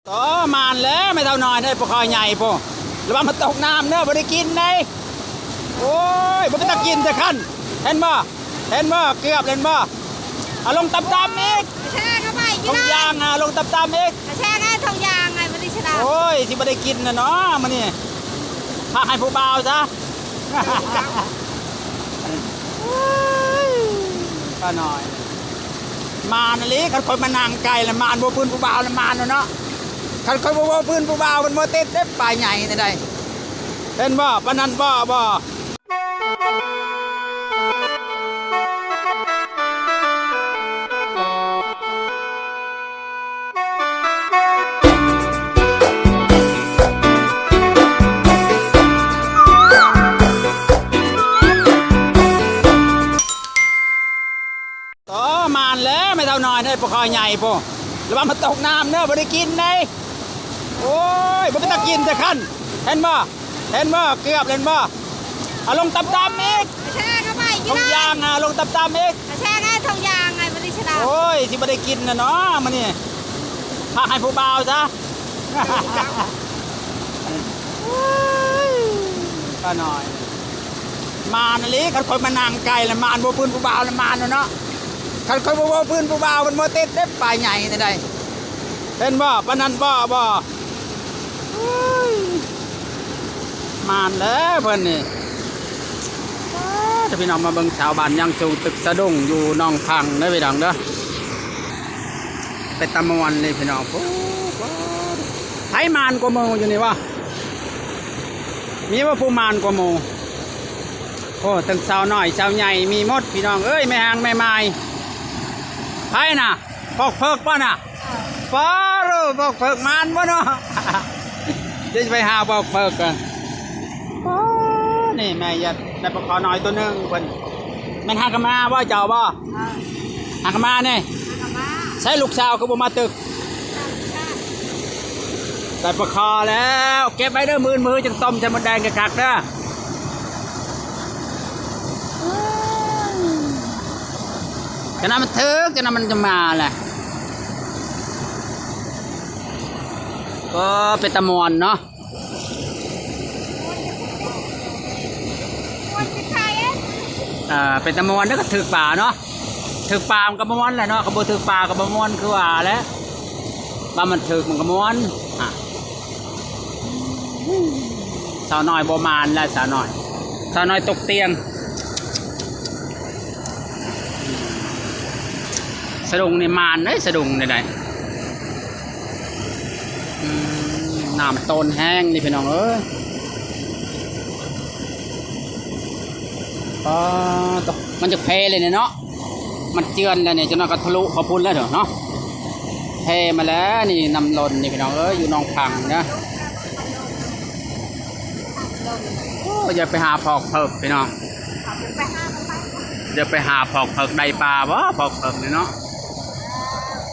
ໂອ້ ມານແລ້ວແມ່ເຖົ້ານ້ອຍເດ້ ປາຄໍ່ໃຫຍ່ພຸ້ນ ລະວັງມັນຕົກນ້ຳເດີ ບໍ່ໄດ້ກິນເດ້. ໂອ້ຍ ບໍ່ເປັນຕາກິນແທ້ຄັນ ເຫັນບໍ່ ເຫັນບໍ່ ເກືອບແລ້ວ ເຫັນບໍ່ ເອົາລົງຕ່ຳໆອີກ ແຊ່ເຂົ້າໄປກິນ ຖົງຢາງ ເອົາລົງຕ່ຳໆອີກ ແຊ່ໄດ້ຖົງຢາງໄງ ບໍ່ໄດ້ຊະດາ. ໂອ້ຍ ຊິບໍ່ໄດ້ກິນແລ້ວເນາະມື້ນີ້ ພາກໃຫ້ຜູ້ບ່າວຊະ. ໂອ້ຍ ປ້ານ້ອຍ ມານອີ່ຫຼີ ຄັນຂ້ອຍມານັ່ງໃກ້ລະມານ ບໍ່ພື້ນຜູ້ບ່າວລະມານແລ້ວເນາະ. ຄັນຂ້ອຍບໍ່ ບໍ່ພື້ນຜູ້ບ່າວ ມັນບໍ່ຕິດເດ້ ປາໃຫຍ່ແນວໃດ ເຫັນບໍ່ ປານັ້ນບໍ່ ບໍ່. ໂອ້ ມານແລ້ວແມ່ເຖົ້ານ້ອຍເດ້ ປາຄໍ່ໃຫຍ່ພຸ້ນ ລະວັງມັນຕົກນ້ຳເດີ ບໍ່ໄດ້ກິນເດ້. ໂອ້ຍ ບໍ່ເປັນຕາກິນແທ້ຄັນ ເຫັນບໍ່ ເຫັນບໍ່ ເກືອບແລ້ວ ເຫັນບໍ່ ເອົາລົງຕ່ຳໆອີກ ແຊ່ເຂົ້າໄປກິນ ຖົງຢາງ ເອົາລົງຕ່ຳໆອີກ ແຊ່ໄດ້ຖົງຢາງໄງ ບໍ່ໄດ້ຊະດາ. ໂອ້ຍ ຊິບໍ່ໄດ້ກິນແລ້ວເນາະມື້ນີ້ ພາກໃຫ້ຜູ້ບ່າວຊະ. ໂອ້ຍ ປ້ານ້ອຍ ມານອີ່ຫຼີ ຄັນຂ້ອຍມານັ່ງໃກ້ລະມານ ບໍ່ພື້ນຜູ້ບ່າວລະມານແລ້ວເນາະ. ຄັນຂ້ອຍບໍ່ ບໍ່ພື້ນຜູ້ບ່າວ ມັນບໍ່ຕິດເດ້ ປາໃຫຍ່ແນວໃດ ເຫັນບໍ່ ປານັ້ນບໍ່ ບໍ່. ໂອ້ຍ ມານແລ້ວເພິ່ນນີ້. ເອີ ຖ້າພີ່ນ້ອງມາເບິ່ງຊາວບ້ານຍາງສູງ ຕຶກສະດຸ້ງຢູ່ໜອງພັງເດີພີ່ນ້ອງເດີ. ເປັນຕາມ່ວນເລີຍພີ່ນ້ອງ. ໂອ້ ໃຜມານກວ່າໝູ່ຢູ່ນີ້ວະ ມີບໍ່ຜູ້ມານກວ່າໝູ່? ໂອ້ ທັງສາວນ້ອຍສາວໃຫຍ່ມີໝົດພີ່ນ້ອງເອີຍ ແມ່ຮ້າງແມ່ໝ່າຍ. ໃຜນະ ພອກເພິກບໍ່ນະ? ປ້າໂລ ພອກເພິກມານບໍ່ເນາະ ດຽວຊິໄປຫາພອກເພິກກ່ອນ. ປ້າ ນີ້ແມ່ຢາກໄດ້ປາຄໍ່ນ້ອຍໂຕໜຶ່ງ ເພິ່ນ ແມ່ນຫາກະມາບໍ່ ເຈົ້າບໍ່? ຫາກະມານີ້ ຫາກະມາ. ໃສລູກສາວຄືບໍ່ມາຕຶກ? ໄດ້ປາຄໍ່ແລ້ວ ເກັບໄວ້ເດີ ມື້ອື່ນມື້ຮືຈັ່ງຕົ້ມໃສ່ມົດແດງຄັກໆເດີ. ຈັ່ງນັ້ນມັນຖືກ ຈັ່ງນັ້ນມັນຈະມາແຫຼະ. ກໍເປັນຕາມ່ວນເນາະ ເປັນຕາມ່ວນເດີ ກໍຖືກປາເນາະ. ຖືກປາມັນກໍມ່ວນແຫຼະເນາະ ຄັນບໍ່ຖືກປາກໍບໍ່ມ່ວນຄືວ່າແຫຼະ ວ່າມັນຖືກມັນກໍມ່ວນ. ອ່າ ສາວນ້ອຍບໍ່ມານແລ້ວ ສາວນ້ອຍ ສາວນ້ອຍຕົກຕຽງ. ສະດຸ້ງນີ້ມານເດ້ ສະດຸ້ງນີ້ໄດ້ ອືມ ນ້ຳຕົ້ນແຮງນີ້ພີ່ນ້ອງເອີຍ. ປາໂທ້ ມັນຈະແຜ່ເລີຍເນາະ ມັນເຈື່ອນແລ້ວນີ້ ຈັກໜ້ອຍກໍທະລຸເຂົ້າພຸ້ນແລ້ວເນາະ. ແຜ່ມາແລ້ວນີ້ ນ້ຳລົ້ນນີ້ພີ່ນ້ອງເອີຍ ຢູ່ໜອງພັງເດີ. ໂອ້ ຢ່າໄປຫາພອກເພິກພີ່ນ້ອງ ຢ່າໄປຫາພອກເພິກ ໄດ້ປາບໍ່ພອກເພິກນີ້ເນາະ.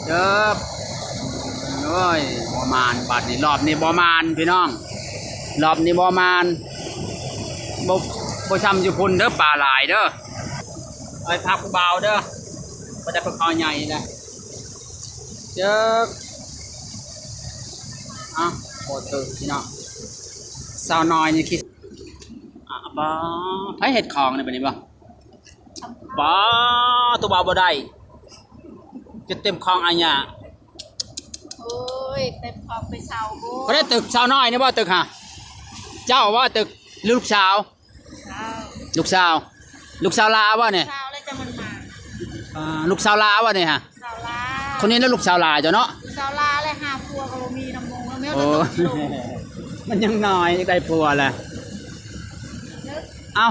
ເດີ ໂອ້ຍ ບໍ່ໝານບາດນີ້ ລອບນີ້ບໍ່ໝານພີ່ນ້ອງ ລອບນີ້ບໍ່ໝານ. ບໍ່ ບໍ່ຊ່ຳຢູ່ພຸ້ນເດີ ປາຫຼາຍເດີ. ໄປພາຜູ້ບ່າວເດີ ບໍ່ໄດ້ປາຄໍ່ໃຫຍ່ແຫຼະ. ເຈີ ເອົ້າ ບໍ່ຖືກພີ່ນ້ອງ ສາວນ້ອຍນີ້ຄິດ ອ່າ ບໍ່ ໃຜເຮັດຂອງນີ້ບັດນີ້ບໍ່? ບໍ່ ຕົວເບົາບໍ່ໄດ້ ຈົນເຕັມຂອງອາຍາ. ໂອ້ຍ ເຕັມຂອງໄປເຊົ່າພຸ້ນ. ບໍ່ໄດ້ຕຶກສາວນ້ອຍນີ້ບໍ່ ຕຶກຫາ ເຈົ້າບໍ່ ຕຶກ ຫຼືລູກສາວ? ລູກສາວ ລູກສາວລາວບໍ່ນີ້? ສາວແລ້ວຈະມັນມາ ອ່າ ລູກສາວລາວບໍ່ນີ້ຫະ? ສາວລາ ຄົນນີ້ລະລູກສາວລາເຈົ້າເນາະ. ສາວລາແລ້ວຫາຜົວກໍບໍ່ມີນຳມົງແລ້ວ ແມ່. ໂອ້ ມັນຍັງນ້ອຍ ຢາກໄດ້ຜົວແຫຼະ. ເອົ້າ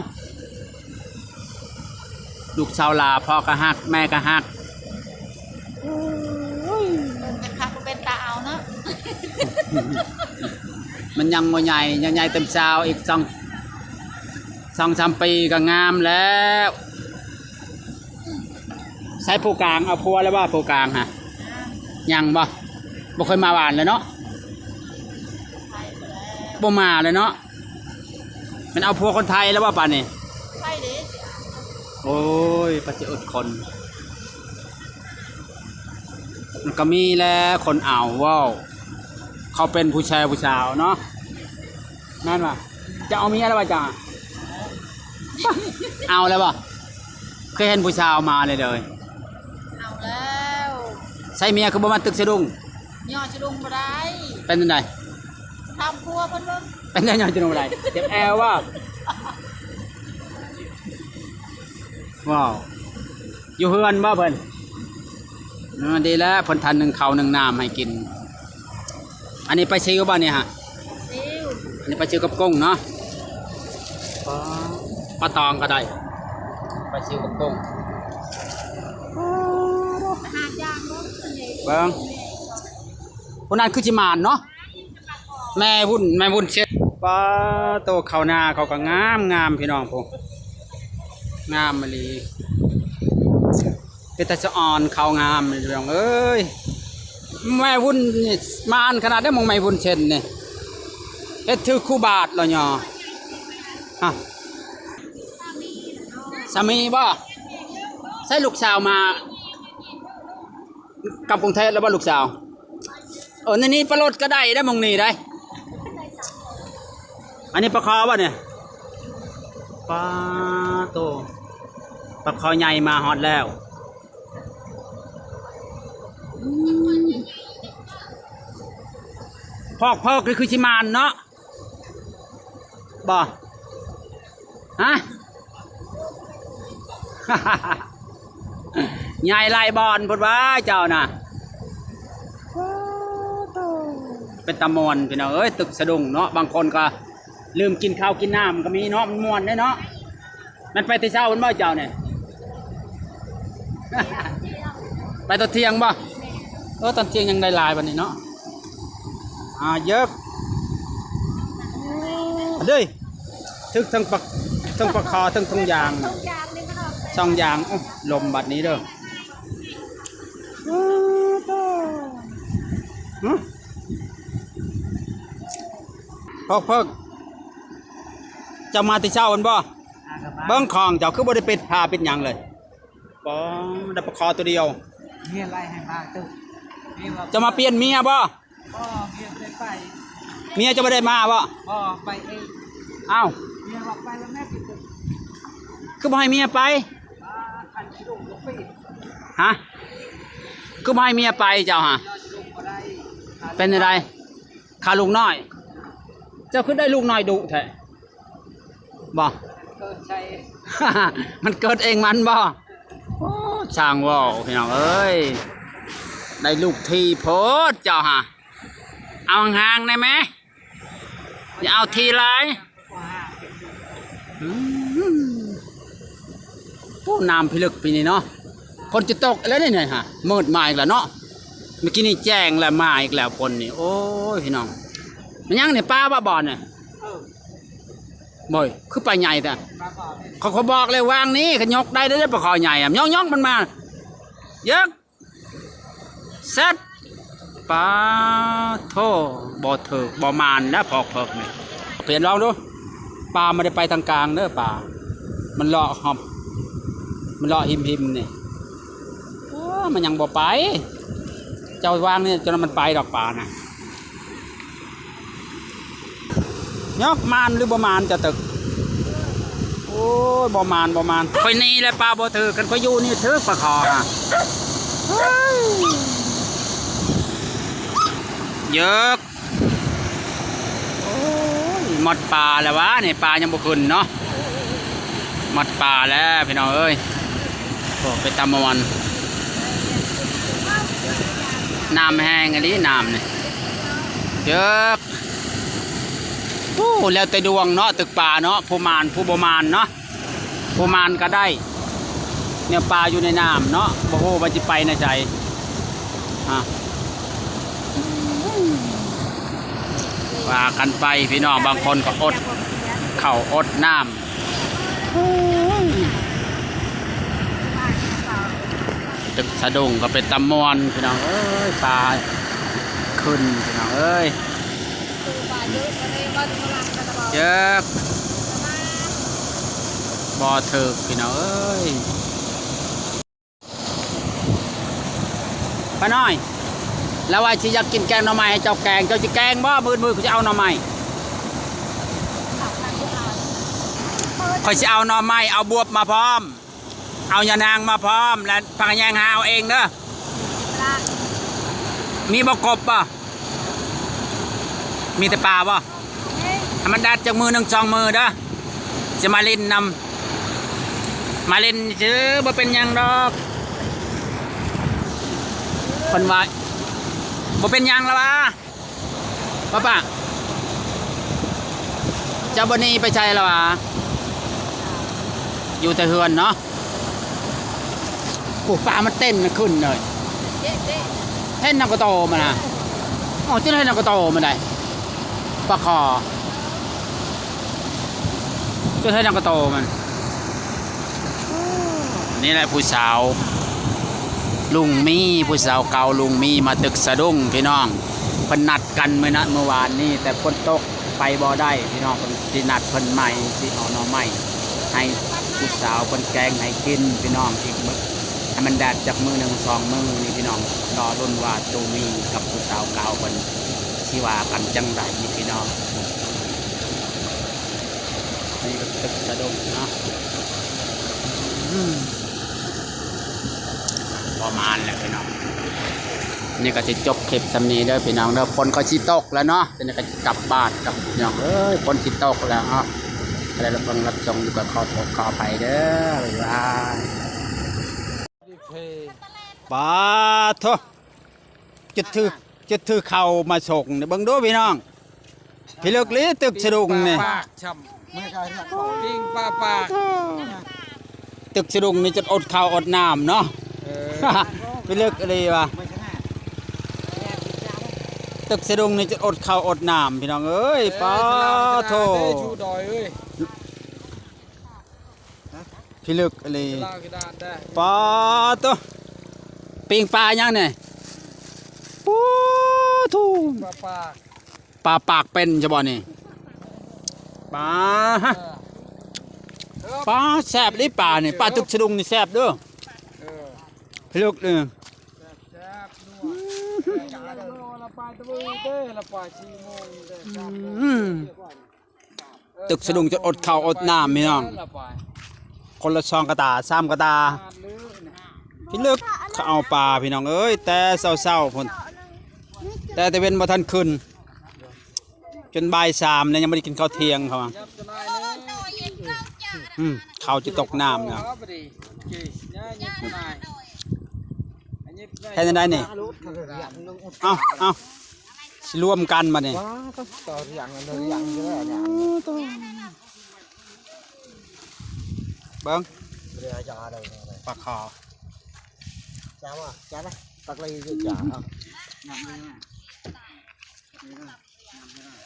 ລູກສາວລາ ພໍ່ກໍຮັກ ແມ່ກໍຮັກ. ໂອ້ຍ ເບິ່ງຄັກໆ ບໍ່ເປັນຕາເອົາເນາະ ມັນຍັງບໍ່ໃຫຍ່ ຍັງໃຫຍ່ເຕັມຊາວ ອີກສອງ ສອງສາມປີກໍງາມແລ້ວ. ໃສຜູ້ກາງ ເອົາຜົວແລ້ວບໍ່ ຜູ້ກາງຫະ? ຍັງບໍ່? ບໍ່ເຄີຍມາບ້ານເລີຍເນາະ ບໍ່ມາເລີຍເນາະ. ແມ່ນເອົາຜົວຄົນໄທແລ້ວບໍ່ປານນີ້? ໂອ້ຍ ປະຊິອົດຄົນ ມັນກໍມີແຫຼະຄົນເອົາເວົ້າ. ເຂົາເປັນຜູ້ຊາຍຜູ້ສາວເນາະ ແມ່ນບໍ່? ຈະເອົາເມຍແລ້ວບໍ່ເຈົ້າ? ເອົາແລ້ວບໍ່? ເຄີຍເຫັນຜູ້ສາວມາເລີຍເດີ? ເອົາແລ້ວ. ໃສ່ເມຍຄືບໍ່ມາຕຶກສະດຸ້ງ? ຍໍສະດຸ້ງບໍ່ໄດ້. ເປັນຈັ່ງໃດ? ຖາມຜົວເພິ່ນເບິ່ງ. ເປັນຈັ່ງໃດຍໍສະດຸ້ງບໍ່ໄດ້? ເຈັບແອວບໍ່? ວ້າວ ຢູ່ເຮືອນບໍ່ເພິ່ນ? ເອີ ດີແລ້ວ ເພິ່ນທັນໜຶ້ງເຂົ້າໜຶ້ງນ້ຳໃຫ້ກິນ. ອັນນີ້ປາຊິວບໍ່ນີ້ຮະ? ປາຊິວ. ອັນນີ້ປາຊິວກັບກົ້ງເນາະ. ປາ ປາຕອງກໍໄດ້ ປາຊິວກັບກົ້ງ. ຫາຢ່າງບໍ່? ເບິ່ງ ຜູ້ນັ້ນຄືຊິໝານເນາະ. ແມ່ວຸ້ນ ແມ່ວຸ້ນເຊັດ ປາໂຕ ເຂົ້ານາເຂົາກໍງາມໆ ພີ່ນ້ອງ ພຸ້ນ ງາມອີ່ຫຼີ ເປັນຕາສະອອນ ເຂົ້າງາມພີ່ນ້ອງເອີຍ. ແມ່ວຸ້ນນີ້ໝານຂະໜາດໃດ ໝ່ອງແມ່ວຸ້ນເຊັດນີ້ ເຮັດຖືກຄູ່ບາດແລ້ວຫຍໍ້. ຮະ ສາມີບໍ່? ໃສ່ລູກສາວມາ ກັບກຸງເທບແລ້ວບໍ່ລູກສາວ? ເອີ ໃນນີ້ປາລົດກໍໄດ້ໄດ໋ ໝ່ອງນີ້ໄດ໋. ອັນນີ້ປາຄໍ່ບໍ່ນີ້? ປາໂຕ ປາຄໍ່ໃຫຍ່ມາຮອດແລ້ວ. ພອກເພີກນີ້ຄືຊິໝານເນາະ. ບໍ່ ຮະ ໃຫຍ່ຫຼາຍບ່ອນພຸ້ນຫວາເຈົ້ານະ. ເປັນຕາມ່ວນພີ່ນ້ອງເອີຍ ຕຶກສະດຸ້ງເນາະ. ບາງຄົນກໍລືມກິນເຂົ້າກິນນ້ຳກໍມີເນາະ ມັນມ່ວນເດ້ເນາະ. ແມ່ນໄປແຕ່ເຊົ້າພຸ້ນບໍ່ເຈົ້ານີ້? ໄປຕອນທ່ຽງບໍ່? ເອີ ຕອນທ່ຽງຍັງໄດ້ຫຼາຍປານນີ້ເນາະ. ອ່າ ເຢິກ ເດ້ ຖືກທັງປາ ທັງປາຄໍ່ ທັງ ທັງຢາງ ສອງຢ່າງ. ໂອ້ ລົມບັດນີ້ເດີ. ເອີ ໂຕ ຫຶ ພອກເພີກ ເຈົ້າມາແຕ່ເຊົ້າພຸ້ນບໍ່? ເບິ່ງຂອງເຈົ້າຄືບໍ່ໄດ້ປິດຜ້າປິດຫຍັງເລີຍ. ປໍ ໄດ້ປາຄໍ່ຕົວດຽວ. ເມຍໄລ່ໃຫ້ມາຕຶກ. ເມຍວ່າ ຈະມາປ່ຽນເມຍບໍ່? ບໍ່ ເມຍບໍ່ໄດ້ໄປ. ເມຍຈະບໍ່ໄດ້ມາບໍ່? ບໍ່ ໄປເອງ. ອ້າວ ເມຍວ່າໄປແລ້ວແມ່ໄປຕຶກ. ຄືບໍ່ໃຫ້ເມຍໄປ? ອ່າ ຄັນຊິລົງກໍໄປ. ຮະ? ຄືບໍ່ໃຫ້ເມຍໄປເຈົ້າຫະ? ເມຍຊິລົງບໍ່ໄດ້. ເປັນຈັ່ງໃດ? ຂ້າລູກນ້ອຍ ເຈົ້າຄືໄດ້ລູກນ້ອຍດຸແທ້ບໍ່? ເກີດໃສ່ ມັນເກີດເອງມັນບໍ່? ໂອ້ ຊ່າງເວົ້າພີ່ນ້ອງເອີຍ ໄດ້ລູກຖີ່ໂພດເຈົ້າຫະ. ເອົາຫ່າງໆ ໄດ້ໄໝ? ຢ່າເອົາຖີ່ຫຼາຍ. ອືມ ໂອ້ ນ້ຳພິລຶກປີນີ້ເນາະ. ຝົນຈະຕົກແລ້ວນີ້ນະ ມືດມາອີກແລ້ວເນາະ. ເມື່ອກີ້ນີ້ແຈ້ງແລ້ວ ມາອີກແລ້ວຝົນນີ້. ໂອ້ຍ ພີ່ນ້ອງ ແມ່ນຫຍັງນີ້ ປາບໍ່ບ່ອນນີ້? ເອີ ໂອ້ຍ ຄືປາໃຫຍ່ແທ້. ເຂົາ ເຂົາບອກແລ້ວວາງນີ້ ເຂົາຍົກໄດ້ເດ້ ປາຄໍ່ໃຫຍ່ອະ ຍົກໆ ມັນມາ ເຢິກ. ເຊັດ ປາໂທ ບໍ່ຖືກບໍ່ໝານແລ້ວ ພອກເພີກນີ້. ປ່ຽນລອງດູ ປາບໍ່ໄດ້ໄປທາງກາງເດີ ປາ ມັນເລາະຮອບ ມັນເລາະຮິມໆ ນີ້. ໂອ້ ມັນຍັງບໍ່ໄປ ເຈົ້າວາງນີ້ ຈົນມັນໄປດອກປານະ. ຍົກ ໝານຫຼືບໍ່ໝານຈະຕຶກ? ໂອ້ຍ ບໍ່ໝານ ບໍ່ໝານ. ຂ້ອຍໜີແລ້ວ ປາບໍ່ຖືກ. ຄັນຂ້ອຍຢູ່ນີ້ຖືກປາຄໍ່ຫະ. ເຢິກ ໂອ້ຍ ໝົດປາແລ້ວຫວານີ້. ປາຍັງບໍ່ຂຶ້ນເນາະ. ໝົດປາແລ້ວພີ່ນ້ອງເອີຍ. ໂອ້ ເປັນຕາມ່ວນ ນ້ຳແຮງອີ່ຫຼີ ນ້ຳນີ້ ເຢິກ. ໂອ້ ແລ້ວແຕ່ດວງເນາະ ຕຶກປາເນາະ ຜູ້ໝານຜູ້ບໍ່ໝານເນາະ. ຜູ້ໝານກໍໄດ້ ແນວປາຢູ່ໃນນ້ຳເນາະ ບໍ່ຮູ້ວ່າຊິໄປໃນໃສ. ອ່າ ວ່າກັນໄປພີ່ນ້ອງ ບາງຄົນກໍອົດເຂົ້າອົດນ້ຳ. ຕຶກສະດຸ້ງກໍເປັນຕາມ່ວນພີ່ນ້ອງເອີຍ ປາຂຶ້ນພີ່ນ້ອງເອີຍ. ເຈັບ ບໍ່ຖືກພີ່ນ້ອງເອີຍ. ປ້ານ້ອຍ ລາວວ່າຊິຢາກກິນແກງໜໍ່ໄມ້ ໃຫ້ເຈົ້າແກງ ເຈົ້າຊິແກງບໍ່? ມື້ອື່ນ ມື້ອື່ນຂ້ອຍຊິເອົາໜໍ່ໄມ້ ຂ້ອຍຊິເອົາໜໍ່ໄມ້ ເອົາບວບມາພ້ອມ ເອົາຍານາງມາພ້ອມ ແລະ ຜັກຂະແຍງຫາເອົາເອງເດີ. ມີບໍ່ ກົບບໍ່? ມີແຕ່ປາບໍ່? ໃຫ້ມັນແດດຈັກມື້ໜຶ່ງສອງມື້ເດີ ຊິມາຫຼິ້ນນຳ ມາຫຼິ້ນຊື່ ບໍ່ເປັນຫຍັງດອກ. ເພິ່ນວ່າ ບໍ່ເປັນຫຍັງລະວ່າ. ປ້າປ້າ ເຈົ້າບໍ່ໜີໄປໃສລະຫວາ? ຢູ່ແຕ່ເຮືອນເນາະ. ໂອ້ ປາມັນເຕັ້ນຂຶ້ນເລີຍ ເຕັ້ນນຳກະໂຕມັນນະ. ອໍ ຈະເຫັນນຳກະໂຕມັນໄດ໋ ປາຄໍ ຈະເຫັນນຳກະໂຕມັນ. ນີ້ແຫຼະຜູ້ສາວລຸງມີ ຜູ້ສາວເກົ່າລຸງມີ ມາຕຶກສະດຸ້ງພີ່ນ້ອງ. ເພິ່ນນັດກັນມື້ນະ ມື້ວານນີ້ ແຕ່ຝົນຕົກໄປບໍ່ໄດ້ພີ່ນ້ອງ. ເພິ່ນຊິນັດເພິ່ນໃໝ່ ຊິເອົາໜໍ່ໄມ້ໃຫ້ຜູ້ສາວເພິ່ນແກງໃຫ້ກິນພີ່ນ້ອງ. ອີກມື້ ໃຫ້ມັນແດດຈັກມື້ໜຶ່ງສອງມື້ນີ້ພີ່ນ້ອງ ລໍລຸ້ນວ່າຕູມີກັບຜູ້ສາວເກົ່າເພິ່ນຊິວ່າກັນຈັ່ງໃດນີ້ພີ່ນ້ອງ. ອັນນີ້ກໍຕຶກສະດຸ້ງເນາະ. ອືມ ປະມານແລ້ວພີ່ນ້ອງ. ນີ້ກໍຊິຈົບຄລິບສ່ຳນີ້ເດີພີ່ນ້ອງເດີ. ຝົນກໍຊິຕົກແລ້ວເນາະ. ຕອນນີ້ກໍຊິກັບບ້ານກັບພີ່ນ້ອງເອີຍ. ຝົນຊິຕົກແລ້ວເນາະ. ໃຜໄດ້ຮັບເບິ່ງຮັບຊົມຢູ່ກໍຂໍໂທດຂໍອະໄພເດີ. ບາຍບາຍ. ປາໂທ ຈຸດຖື ຈຸດຖືເຂົ້າມາສົ່ງນີ້ ເບິ່ງດູພີ່ນ້ອງ. ພິລຶກອີ່ຫຼີຕຶກສະດຸ້ງນີ້ ປາກຊ່ຳ ປີ້ງປາປາກ. ຕຶກສະດຸ້ງນີ້ຈົນອົດເຂົ້າອົດນ້ຳເນາະ. ເອີ ພິລຶກອີ່ຫຼີວ່າ ຕຶກສະດຸ້ງນີ້ຈົນອົດເຂົ້າອົດນ້ຳພີ່ນ້ອງເອີຍ. ເອີ ປາໂທ ເອີ ເອີ ຊູດອຍເອີຍ. ພິລຶກອີ່ຫຼີ. ປາໂຕ ປີ້ງປາຫຍັງນີ້? ໂອ້ໂທ ປາປາກ ປາປາກເປັນຊະບໍ່ນີ້? ປາ ເອີ ປາແຊບເລີຍປານີ້. ປາຕຶກສະດຸ້ງນີ້ແຊບເດີ. ເອີ ພິລຶກເດີ ແຊບໆ ນົວ ລະປາຍຕະເວີເດີ ລະປາຍສີ່ໂມງເດີ. ອືມ ຕຶກສະດຸ້ງຈົນອົດເຂົ້າອົດນ້ຳພີ່ນ້ອງ. ຄົນລະສອງກະຕ່າສາມກະຕ່າ. ພິລຶກເຂົາເອົາປາພີ່ນ້ອງເອີຍ ແຕ່ເຊົ້າໆພຸ້ນ ແຕ່ຕາເວັນບໍ່ທັນຂຶ້ນ ຈົນບ່າຍສາມແລ້ວ ຍັງບໍ່ໄດ້ກິນເຂົ້າທ່ຽງເຂົາວ່າ. ອືມ ເຂົ້າຈະຕົກນ້ຳແລ້ວ. ເຮັດຈັ່ງໃດນີ້? ເອົາ ເອົາ ຊິລວມກັນບັດນີ້. ວ້າ ຕອຮຽງ ຕອຮຽງຢູ່ແລ້ວນະ. ໂອ້ ໂຕ ເບິ່ງ ເຮືອຈາໄດ້ ປາຄໍ ຈາວ່າ ຈານະ ຕັກເລີຍ ຈາ ເອົາ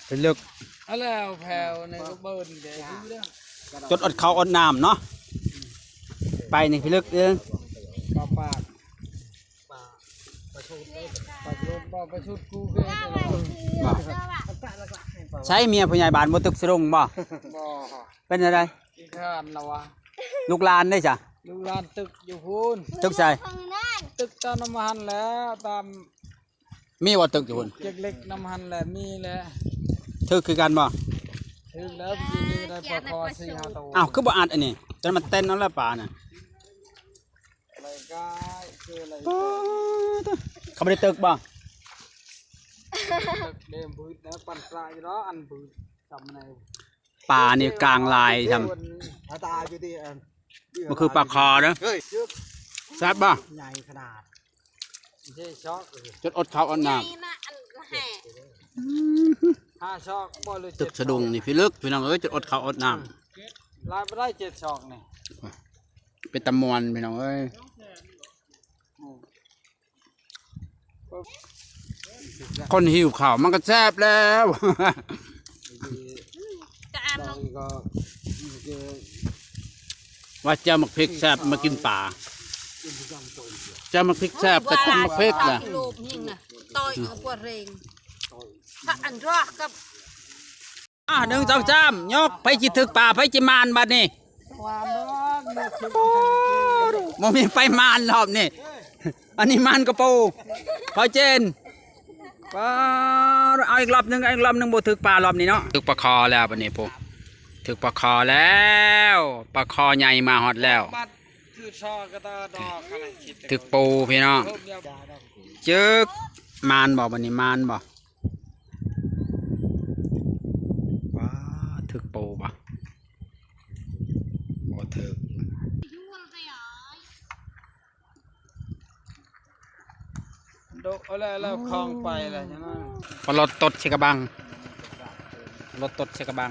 ເປັນເລິກ ອາ ແລ້ວແຖວນີ້ກໍເບິ່ນແດ່ ຈົນອົດເຂົ້າອົດນ້ຳເນາະ. ໄປນີ້ພິລຶກເດີ ປາປາກ ປາ ປາຊຸດ ປາຊຸດ ປາຊຸດ ກູເກ ໃສເມຍຜູ້ໃຫຍ່ບ້ານ ບໍ່ຕຶກສະດຸ້ງບໍ່? ບໍ່ ເປັນແນວໃດ? ຂີ້ຄ້ານລະວະ. ລູກຫຼານເດ້ຊະ? ລູກຫຼານຕຶກຢູ່ພຸ້ນ. ຕຶກໃສ? ຕຶກຕາມນຳຫັ້ນແຫຼະ ຕາມ ມີບໍ່ຕຶກຢູ່ພຸ້ນ? ເຈັກເຫຼັກນຳຫັ້ນແຫຼະ ມີແຫຼະ. ຖືກຄືກັນບໍ່? ຖືກແລ້ວ ມື້ກີ້ນີ້ໄດ້ປາຄໍສີ່ຫ້າໂຕ. ອ້າວ ຄືບໍ່ອັດອັນນີ້? ຈົນມັນເຕັ້ນເອົາແລ້ວປານະ. ເຂົາບໍ່ໄດ້ຕຶກບໍ່? ຕຶກເດ້ ບືດນະ ປັນປາຢູ່ເນາະ ອັນບືດ ຈຳໃນ ປານີ້ກາງຫຼາຍຊ້ຳ. ມັນຄືປາຄໍເດີ. ແຊບບໍ່? ໃຫຍ່ຂະໜາດ ສີ່ຊອກ ຈົນອົດເຂົ້າອົດນ້ຳ. ຫ້າຊອກບໍ່ ຫຼື ຕຶກສະດຸ້ງນີ້ພິລຶກ ພີ່ນ້ອງເອີຍ ຈົນອົດເຂົ້າອົດນ້ຳ. ຫຼາຍບໍ່ໄດ້ ເຈັດຊອກນີ້ ເປັນຕາມ່ວນ ພີ່ນ້ອງເອີຍ. ຄົນຫິວເຂົ້າມັນກໍແຊບແລ້ວ. ກະອັນ ວ່າແຈ່ວໝາກພິກແຊບ ມາກິນປາ. ແຈ່ວໝາກພິກແຊບ ກໍຕຳໝາກພິກນະ. ຕ່ອຍເອົາປວດເລັງ ພະອັນຣອກກັບ ອ່າ ໜຶ່ງ ສອງ ສາມ ຍົກ. ໃຜຊິຖືກປາ ໃຜຊິໝານບັດນີ້? ບໍ່ມີໃຜໝານຮອບນີ້. ອັນນີ້ໝານກະປູ ພໍ່ເຈນ ປາ ເອົາອີກລອບໜຶ່ງ ເອົາອີກລອບໜຶ່ງ ບໍ່ຖືກປາລອບນີ້ເນາະ. ຖືກປາຄໍແລ້ວບັດນີ້ພຸ້ນ ຖືກປາຄໍແລ້ວ ປາຄໍໃຫຍ່ມາຮອດແລ້ວ. ຖືກປູພີ່ນ້ອງ ຈຶກ ມານບໍ່ບັດນີ້ ມານບໍ່? ປາ ຖືກປູບໍ່? ບໍ່ຖືກ. ໂດະ ເອົາແລ້ວ ແລ້ວຄອງໄປແລ້ວ ຍັງນັ້ນ ປາລົດຕົດໃສ່ກະບັງ ລົດຕົດໃສ່ກະບັງ.